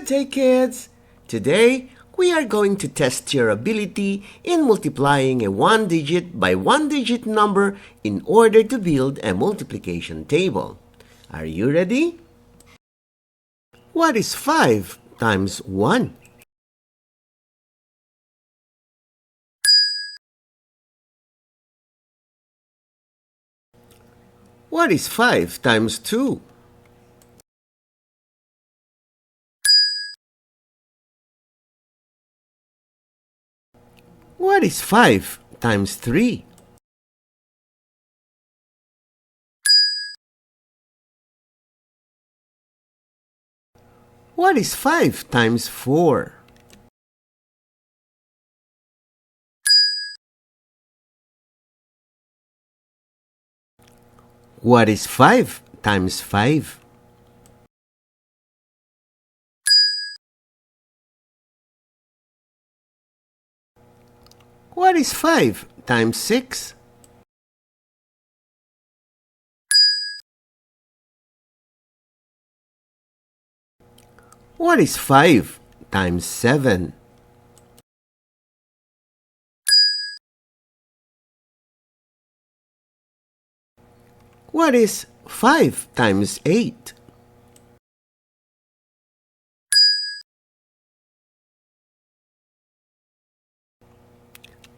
day, kids! Today, we are going to test your ability in multiplying a one-digit by one-digit number in order to build a multiplication table. Are you ready? What is 5 times 1? What is 5 times 2? What is 5 times 3? What is 5 times 4? What is 5 times 5? What is 5 times 6? What is 5 times 7? What is 5 times 8?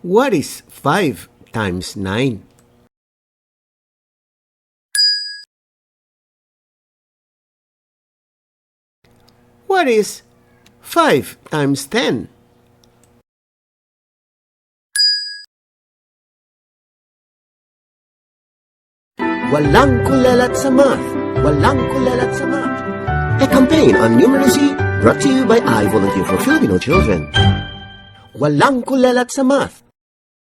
What is 5 times 9? What is 5 times 10? Walang kulelat sa math! Walang kulelat sa math! A campaign on numeracy brought to you by I Volunteer for Filipino Children. Walang kulelat sa math!